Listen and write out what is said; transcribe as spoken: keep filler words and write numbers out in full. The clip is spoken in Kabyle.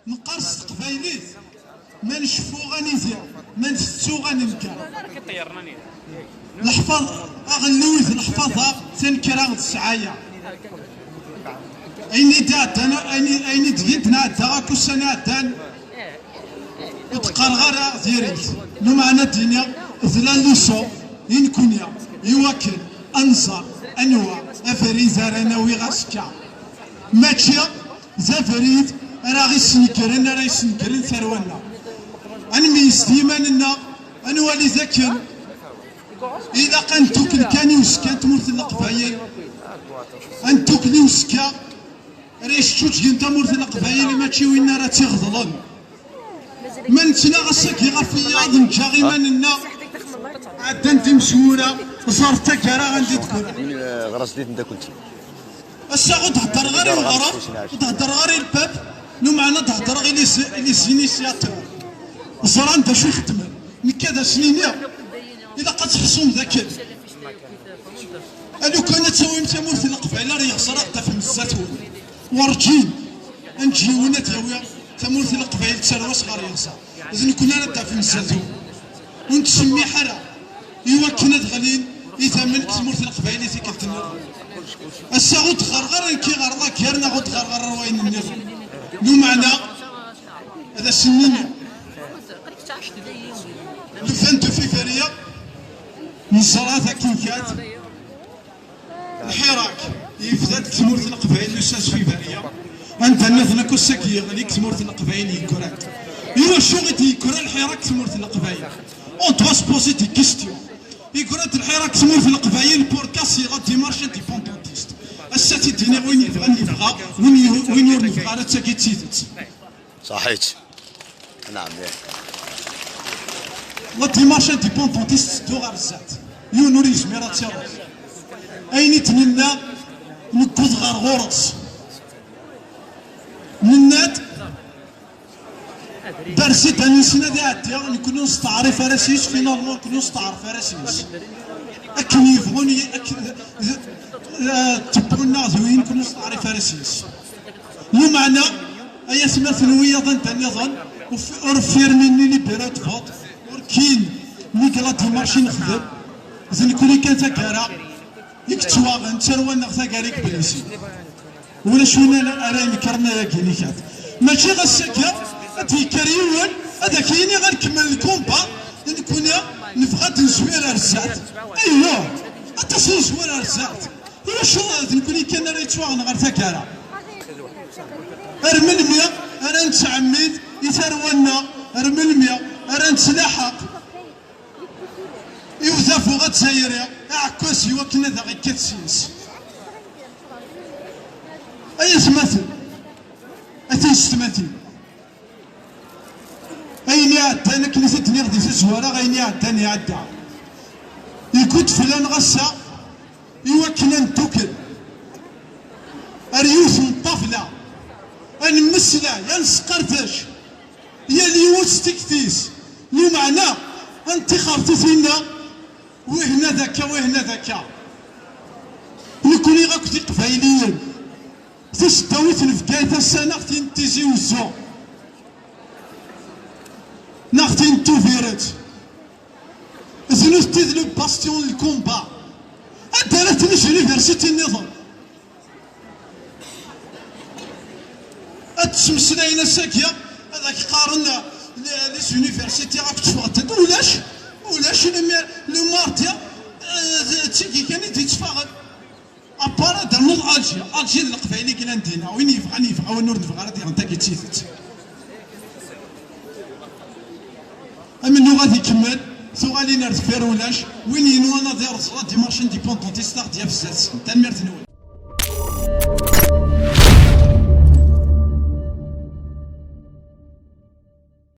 Neqqar s teqbaylit, ma nceffu ad nidir, ma ntettu ad nenker. Leḥfaḍ, aɣelluy d leḥfaḍa, tanekra d ssɛaya. Ayen i d-iɛeddan, ayen i, ayen i d-gint nɛedda akk ussan iɛeddan, ur d-qqareɣ ara diri-t. Lumeɛna ad d-iniɣ d la leçon i nekkni, i wakken ad nẓer anwa abrid ara nawi ɣer azekka. Mačči d abrid ara ɣ-isnegren, ara yesnegren tarwa-nneɣ. Ad nmeyyez d yiman-nneɣ, ad nwali d akken ilaq ad ndukkel kan i uzekka n tmurt n Leqbayel, ad ndukkel i uzekka ara yesǧuǧgen tamurt n Leqbayel, mačči win ara tt-iɣeḍlen. Ma nettnaɣ ass-agi ɣef wiyaḍ, neǧǧa iman-nneɣ, ɛeddan-d imezwura, ẓer taggara anda i d-ggran. Ɣer-as di tmeddakelt. Ass-a ur d-heddreɣ ara i uɣref, ur d-heddreɣ ara i lbab, lumeɛna ad d-heddreɣ i les, i les initiateurs. Ẓran d acu i xeddmen. Nekk ad asen-iniɣ, ilaq ad tḥessum d akken. A lukan ad tawim tamurt n Leqbayel ar yeɣẓer, ad d-tafem zdat-wen. Werǧin ad neǧǧ yiwen ad yawi tamurt n Leqbayel d tarwa-s ɣer yeɣẓer. D nekkni ara d-tafem zdat-wen. Ur nettsemmiḥ ara i wakken ad ɣlin idammen deg tmurt n Leqbayel i tikkelt nniḍen. Ass-a ur d-ɣɣareɣ ara nekki ɣer lager neɣ ur d-ɣɣareɣ ara ɣer wayen nniḍen. Lumeɛna ad asen-nini, le vingt-deux février, neẓra d akken kat lḥirak yebda-d deg tmurt n Leqbayel le seize février, anda nniḍen akk ass-agi yeɣli deg tmurt n Leqbayel yeggra-d. Iwacu i d-yeggra lḥirak deg tmurt n Leqbayel? On doit se poser des questions. Yeggra-d lḥirak deg tmurt n Leqbayel pour casser la démarche indépendantiste. Ass-a ad t-id-iniɣ, win yebɣan yebɣa, win yu-, win ur nebɣi ara d tagi d tidet. Ṣaḥit. Naɛam, ih. La démarche indépendantiste tetteddu ɣer zdat. Yiwen ur yezmir ad tt-iruḥ. Ayen i d-nenna, newweḍ ɣer ɣur-s. Nenna-d, Berzid ad nissen ad iɛeddi, nekkni ur nesteɛrif ara s-yes, finalement nekkni ur nesteɛrif ara s-yes. Akken yebɣun, akken, d, d, d, tewwun-aɣ d wiyin, nekkni ur nesteɛrif ara s-yes. Lumeɛna, ay atmaten wiyaḍ anda nniḍen, ur f-, ur firmin ni libéra de vote, ur kkin ni deg la démarche i nexdem, d nekkni kan taggara i yettwaɣen, d tarwa-nneɣ taggara i yeblisen. Ulac win ara, ara inekren ayagi-nni kat. Mačči ass-agi ad d-yekker yiwen ad ak-yini ad nkemmel lkumba, nekkni nebɣa ad nezwir ar zdat. Aywa, aṭas n nezwir ar zdat. Ulac, d nekkni kan ara yettwaɣen ɣer taggara. Ar melmi ara nettɛemmid i tarwa-nneɣ? Ar melmi ara nettlaḥaq i udabu azzayri aɛekkaz i wakken ad aɣ-ikkat s-yes? Ay atmaten, a tiyessetmatin, ayen iɛeddan, akken i t-id-nniɣ di tazwara, ayen iɛeddan iɛedda. Igudd fell-aneɣ ass-a i wakken ad neddukel ar yiwet n ṭṭabla, ad nemmeslay, ad nesqerdec, yal yiwet s tikti-s. Lumeɛna ad nettixer titinna, wihin ad akka, wihin ad akka. Nekkni akk d Iqbayliyen. Tiseddawit n Bgayet ass-a neɣ tin n Tizi Wezzu, neɣ tin n Tubiret, d nutenti d le bastion n lkumba. Anda ara tili université nniḍen? Ad ttmeslayen ass-agi, ad ak-qqaren, eh, les universités akk tteffɣent-d. Ulac, ulac, le, le mardi, eh, d tigi kan i d-ittfaɣen. Apart ad d-ternuḍ Alger. Alger d Leqbayel i yellan dinna. Win yebɣan yebɣa, win ur nebɣi ara ad yeɣen tagi d tidet. Amennuɣ ad ikemmel, tuɣalin ar deffir ulac. Win yenwan ad ireẓ la démarche indépendantiste ad ɣ-d-yaf zdat-sen. Tanemmirt-nwen.